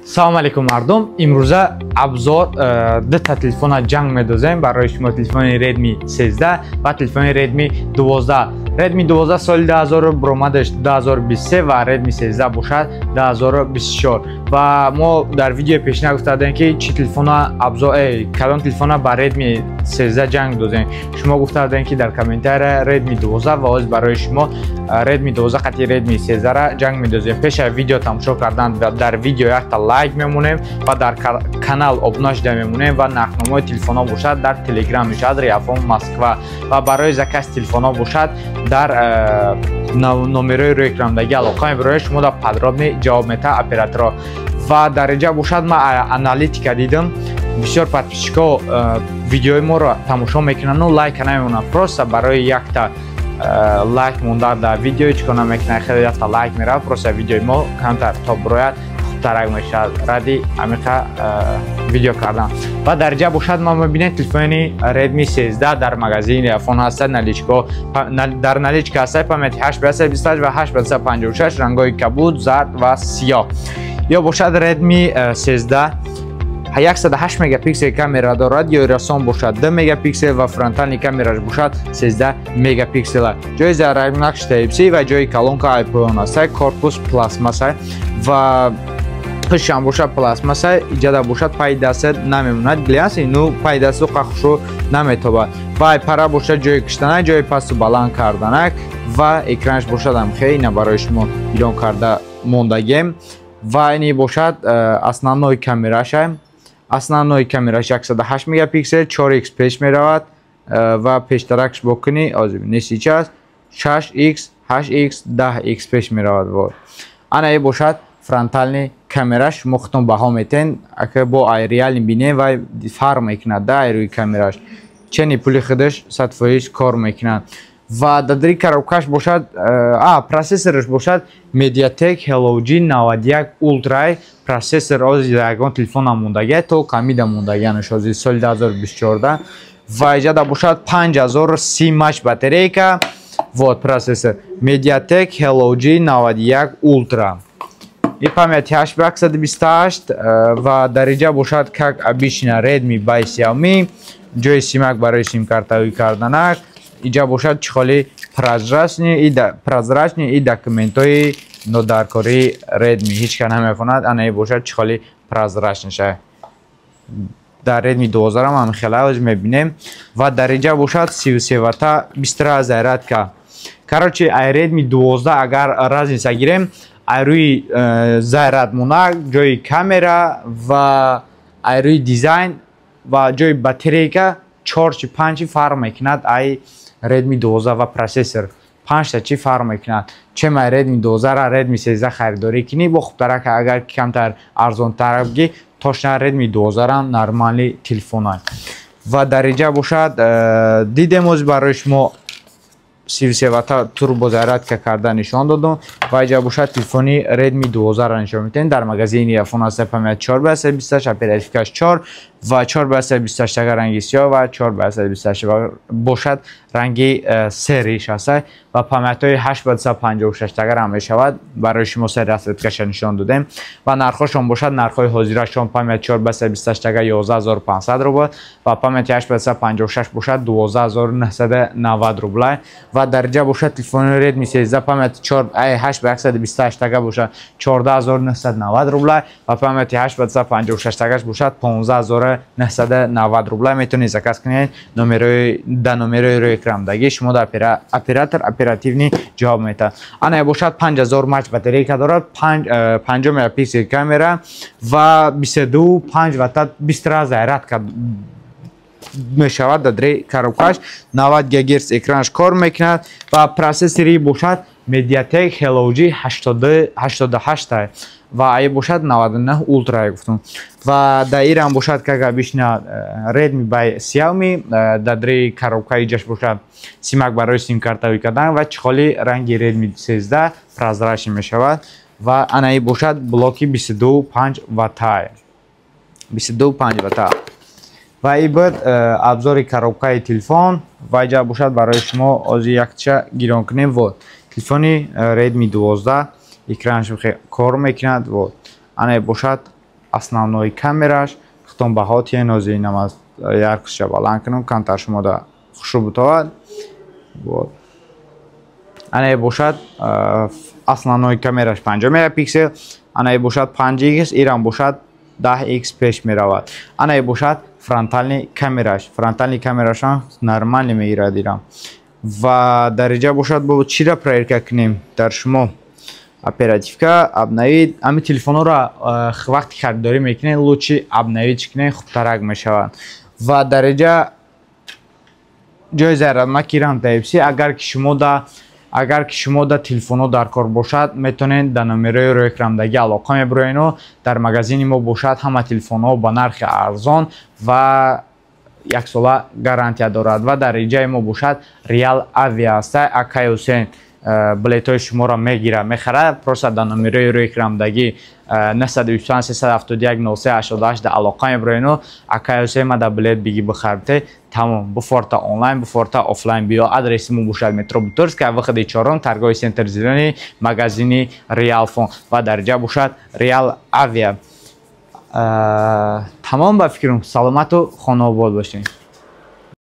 Салом алейкум, мардум! Имрӯза обзор дута телефона ҷанг медозем барои шумо: телефони Redmi 13 ва телефони Redmi 12. Redmi 12 соли 2000 буромадаш, 2023, ва Redmi 13 бошад, 2024. Ва мо дар видеои пешина гуфта будем, ки чӣ телефона обзор, кадом телефона ба Redmi 13 ҷанг дозем. Шумо гуфта будем, ки дар комментария Redmi 12, ва ҳозир барои шумо Redmi 12 қати Redmi 13 ҷанг медозем. Пеш аз видео тамошо кардан дар видео якта лайк мемонем ва дар канал обуна шуда мемонем. Ва нархномаи телефонҳо бошад, дар Телеграм мешавад, Реафон Москва, ва барои заказ телефонҳо бошад, дар номерои рӯи экрандагӣ алоқа мебарояд, шумо дар подробный ҷавоб метаҳад операторо. Ва дар инҷа бошад, ман аналитика дидам, бисёр подписчикҳо видеои моро тамошо мекунанду лайка намемонанд. Просто барои якта лайк мондан дар видео чӣ кор намекунад? Хеле якта лайк меравад, просто видеои мо камтар то бирояд, хубтарак мешавад. Ради амиқа видео кардан. Ва дар инҷа бошад, ма мебинем, телефони Redmi 13 дар магазини Реафон ҳастад, наличка, дар наличка ҳастад, памяти 8 228 ва 8 256, рангҳои кабуд, зард ва сиёҳ. Ё бошад, Redmi 13 108 мегапиксел камера дорад, ё расон бошад, 2 мегапиксел ва фронтальный камераш бошад, 13 мегапиксела. Ҷои заряднакш Type-C ва ҷои колонка iPhone аст. Корпус пластмасса ва пишам бошад, пластмасса. Иҷада бошад, пай даста намемонад, глянцевый, ну пай дасту қахшо наметобад. Ва пара бошад, ҷои киштанак, ҷои пасту баланд карданак ва экранаш бошад ам хеле барои шумо гирон карда мондагем. Ва ини бошад основной камераша. Основной камераш 108 мегапиксел, 4x пеш меравад ва пештаракш бокунӣ не, сейчас 6x, 8x, 10x пеш меравад. Вот ана и бошад фронтальный камераш. Шумо худтон баҳо метен, ака бо ай реально бинем, вай фарқ мекунад да ай рӯи камераш. Чени пули худаш 100% кор мекунад. Ва дар коробкаш бошад, а процессораш бошад, MediaTek Helio G91 Ultra процессор. Ози ягон телефон намондагия, то камида мондагианаш ози соли 2024. Ва иҷада бошад, 5030 мАч батарейка. Вот процессор MediaTek Helio G91 Ultra и памяти 8 128. Ва дар инҷа бошад, как обычно, Redmi by Xiaomi, ҷои симак барои симкартавӣ карданак. Иҷа бошад, чехоли прозрачный и документҳои нодаркории Redmi, ҳеҷ кас намехонад. Ана бошад, чехоли прозрачныйша. Дар Redmi 12 ҳам хела мебинем. Ва дар инҷа бошад, 33 вата быстрая зарядка. Короче, ай Redmi 12 агар разница гирем, ай рӯи заряд монак, ҷои камера ва ай рӯи дизайн ва ҷои батарейка чор чи панҷ фарқ мекунад ай Redmi 12 ва процессор панҷта чӣ фарқ мекунад. Чем ай Redmi 12-ра Redmi 13 харидорӣ кунӣ, бо хубтарак. Агар камтар арзонтар ги, точно Redmi 12-рам нормальный телефона. Ва дар инҷа бошад, дидем, ози барои шумо 33 вата турбозарядка карда нишон додум. Ва инҷа бошад, телефони Redmi 12-ро нишон медиҳем. Дар магазини Реафон ҳаста, память 4 ба 128, оперативкаш 4 ва 4 ба 128 ага ранги сиёҳ ва 4 ба 128 бошад, ранги серыйш ҳаста ва памятҳои 8 ба 256 агар ҳам мешавад. Барои шумо сери расцветкаша нишон додем. Ва нархҳошон бошад, нархҳои ҳозирашон: память 4 ба 128 ага 11 500 рубл ва памяти 8 ба 256 бошад, 12 990 рубла. Ва дар инҷа бошад, телефони Redmi 13 памяти 4 8 ба 128 ага бошад, 14 990 рубла ва памяти 8 ба 256 агаш бошад, 15 990 рубла. Метавонед заказ кунед, номерои да номерои рӯи экрандагӣ шумо дар оператор оперативный ҷавоб метаҳад. Ана бошад, 5000 мАч батарейка дорад, 50 мегапиксел камера ва 22 5 вата быстрая зарядка мешавад. Дар коробкаш 90 гигагерц экранаш кор мекунад ва процессори бошад, MediaTek Helio G 88 ва ай бошад, 99 Ultra гуфтум. Ва дар ирам бошад, как обычно, Redmi by Xiaomi. Дар дри коробка иҷаш бошад, симак барои симкартавӣ кардан ва чехоли ранги Redmi 13 прозрачный мешавад. Ва анаи бошад, блоки 22 5 вата, 22 5 вата. Ва и буд обзори коробкаи телефон. Ва иҷа бошад, барои шумо ози якча гирон кунем. Вот телефони Redmi 12, экранаш кор мекунад. Вот ана бошад. Основной камераш хитон баҳо тиен. Ҳозир инам аз яркость ша баланд кунам, камтар шумода хушрӯ бутовад. Вот, анае бошад основной камераш 50 мегапиксел, анае бошад 5x, ирам бошад 10x пеш меравад. Анае бошад фронтальный камераш. Фронтальный камерашам нормально мегирад ирам. Ва дариҷа бошад, бо чира проверка кунем дар шумо? Оперативка обновить. Ҳами телефонҳоро вақти харидорӣ мекунед, лучше обновить кунед, хубтарак мешавад. Ва дариҷа ҷои зарядмаки рам Type-C. Агар ки шумо да телефонҳо дар кор бошад, метавонед дар номерои рӯи экрандагӣ алоқа мебироену. Дар магазини мо бошад, ҳама телефонҳо ба нархи арзон ва яксола гарантия дорад. Ва дар иҷаи мо бошад, Реал Авиа аста. Акай Ҳусейн билетҳои шуморо мегирад, мехарад. Просто дар номерои рӯи экрандагӣ 925 371 03 88 дар алоқа мебироену: «Акай Ҳусейн, ма да билет биги, бихарте». Тамом, буфорта онлайн, буфорта офлайн биё. Адреси мо бошад: метро Бутырская, выход и чорум, торговый центр «Зелёный», магазини Реалфон. Ва дар ҷа бошад Реал Авиа. Тамом, ба фикрам, саломату хонаобод бошед.